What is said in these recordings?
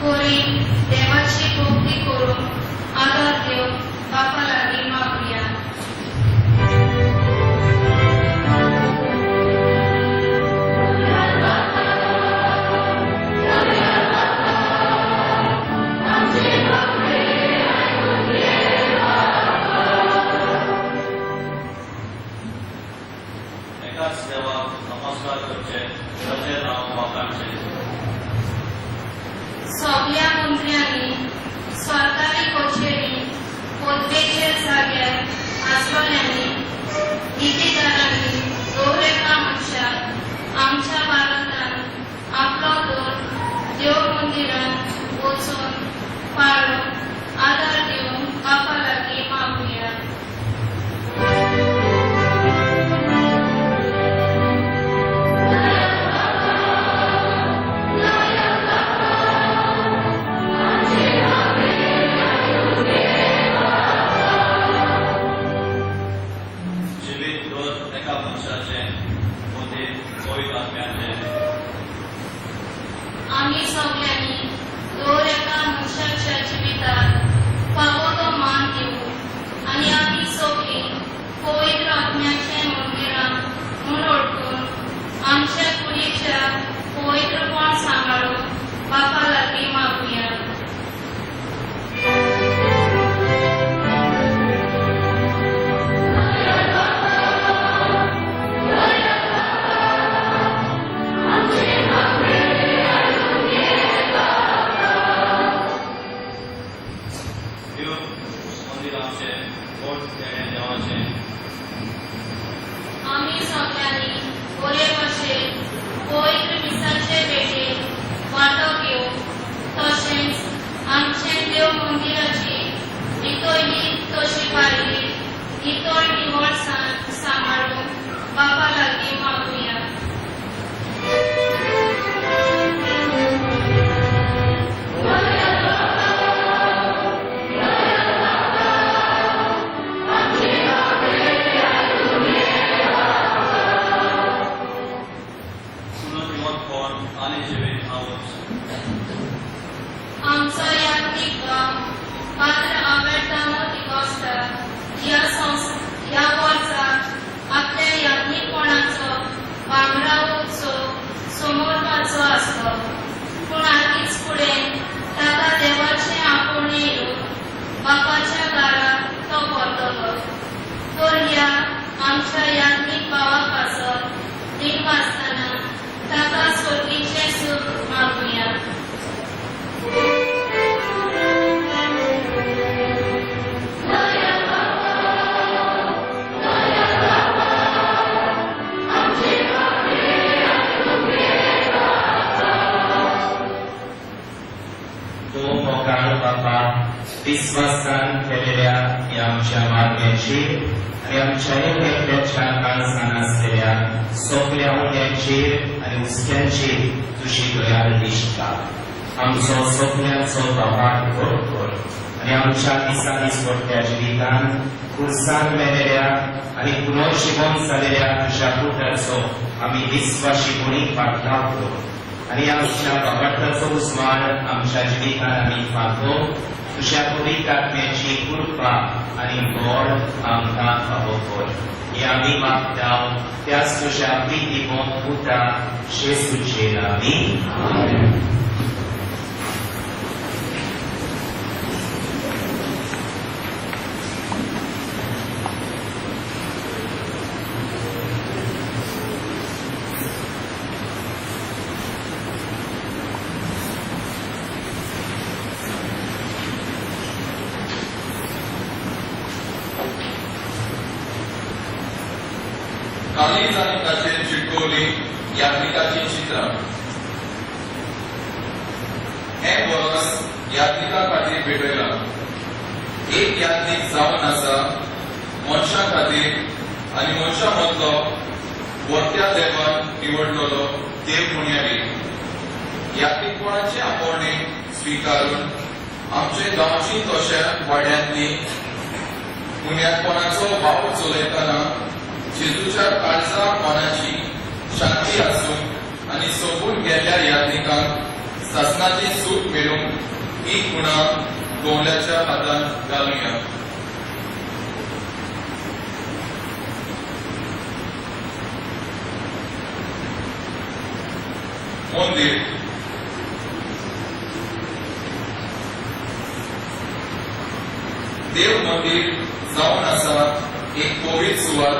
कोरी देवाची भक्ती करून आदार दिवन बापा लागीं मागुया. सगळ्या मंत्र्यांनी सरकारी कचेरी पदवेच्या जाग्यार आसलेल्यांनी नितीदारांनी दर एका मनशाक आमच्या भारतांत आपलो दर देव मंदिरांत वचून पाळून आदार दिवन बापा लागीं मागुया. आमी सगळ्यांनी दर एका मनशाच्या जिविताक फावो तो मान दिवं आनी आमी सगळीं पवित्र आत्म्याचें मंदिरां म्हूण वळखून आमच्या कुडीच्या पवित्रपण सांबाळून बापा लागीं मागुया. आमी सगळ्यांनी बरे भाशेन पवित्र मिसाचे भेटेक वांटो घेवन तशेंच आमचे देव मंदिराची नितळी तशी भायली नितळ निवळ सांबाळून बापा लागीं मागुया. आमचो यात्रीक भाव पात्र आल्बेर्तानो डिकॉस्टा ह्या वर्साक आपल्या यात्रीकपणाचो भांगरा उत्सव समोरपाचो आसलो, पूण आदींच फुडें ताका देवाचें आपोवणें येवन बापाच्या दाराक तो परतलो. तर ह्या आमच्या यात्रीक भावा पासत रीण वाचतना ताका स्वर्गीचें सूख मागुया. बापा विस्वासान केलेल्या ह्या आमच्या मागण्यांचेर आनी आमच्या एकल्याच्या काळजान आसलेल्या सगल्या उण्यांचेर आनी हुस्क्यांचेर तुजी दया दिसता. आमचो सगल्यांचो बाबा व्हड कर आनी आमच्या दिसा दिसपट्ट्या जिवितान खुर्सान मेलेल्या आनी पुनर्जिवन जालेल्या तुज्या पुताचो आमी विस्वाशीपणी फाटलाव कर आनी आमच्या बाबाटाचो उजवाड आमच्या जिवितान आमी फांतो तुज्या पवित्र आत्म्याची कृपा आनी गोड आमकां फावो कर. हे आमी मागता त्याच तुज्या प्रितीमोग पुता जेजूचे नांवी. कालीज आनी ताचेर चिटकवली यात्रिकाची चित्रां. हें बरस यात्रिका खातीर भेटयलां. एक यात्रीक जावन आसा मनशां खातीर आनी मनशां मदलो वर्त्या देवान निवडलेलो देव पुण्यारी. यात्रीकपणाचें आपोवणें स्विकारून आमचे गांवची तशें वाड्यांतली पुण्यातपणाचो वावर चलयतना जेजूच्या काळजा मनाची शांती आसून आनी सोंपून गेल्ल्या यात्रिकांक सासनाचें सूख मेळूंक ही खुणा गवल्याच्या हातांत घालुया. मंदीर. देव मंदीर जावन आसा एक पवित्र सुवात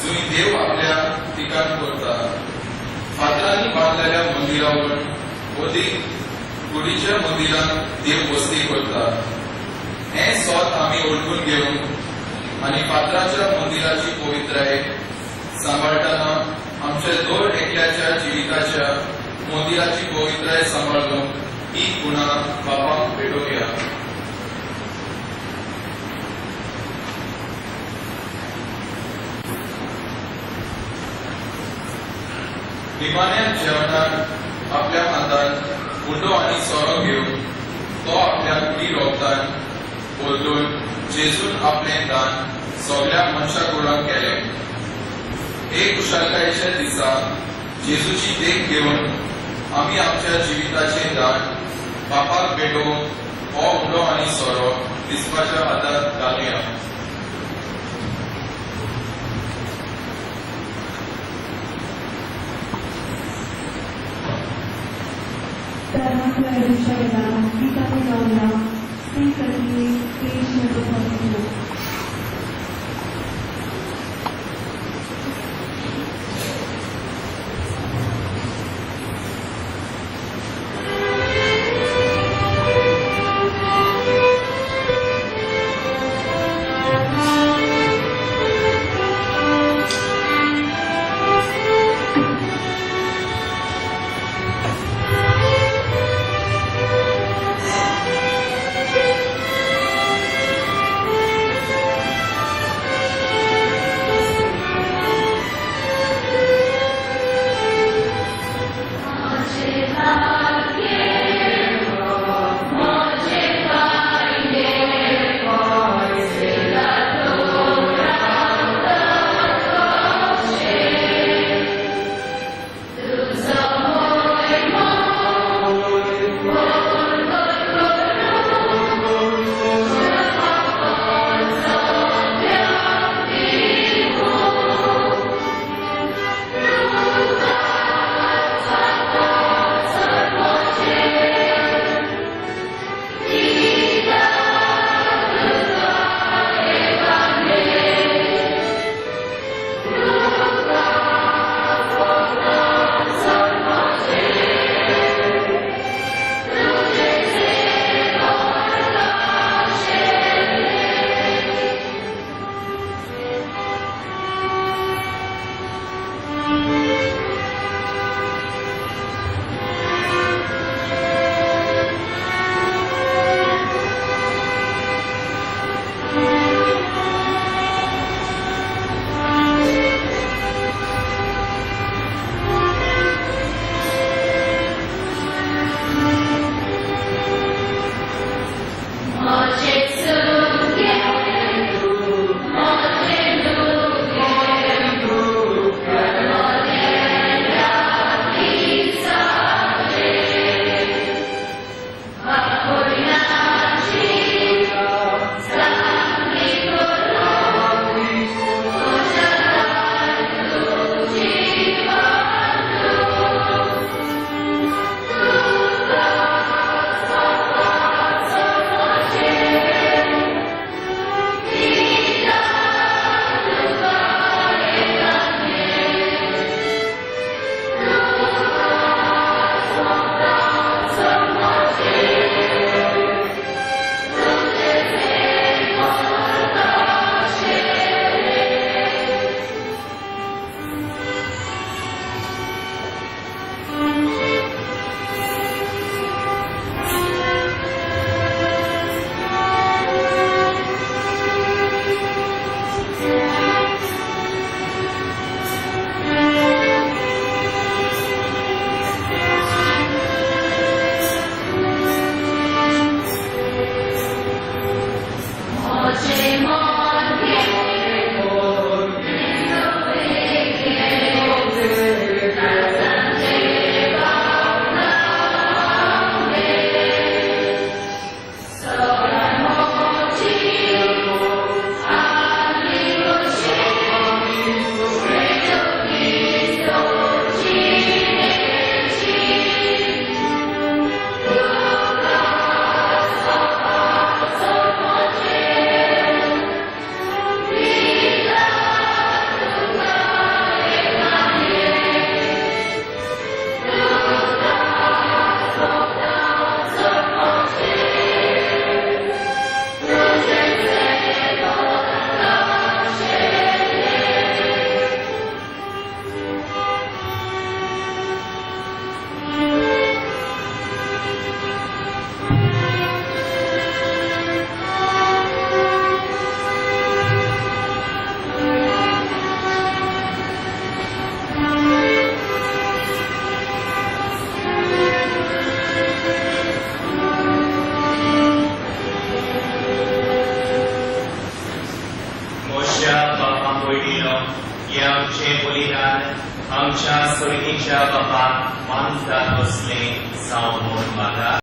जुंय देव आपल्या ठिकाण करता. फातरांनी बांदलेल्या मंदिरावर अदीक कुडीच्या मंदिरांत देव वस्ती करता. हें सोत आमी वळखून घेवन आनी फातराच्या मंदिराची पवित्राय सांबाळटना आमच्या दर एकल्याच्या जिविताच्या मंदिराची पवित्राय सांबाळून ही खुणा बापाक भेटोवया. निमाण्या जेवणाक आपल्या हातांत उंडो आनी सोरो घेवन तो आपल्या कुडी रोगतान बदलून जेजून आपलें दान सगल्या मनशा कुडांक केलें. एक कुशालकायेच्या दिसा जेजूची देख घेवन आमी आमच्या जिविताचें दान बापाक भेटोवन हो उंडो आनी सोरो दिसपाच्या हातांत घालुया. Vita donna, senza di crescere dopo. आमच्या बापा भयणीनो हें आमचें बलिदान आमच्या सर्गीच्या बापाक मानता तसलें जावं म्हूण मागा.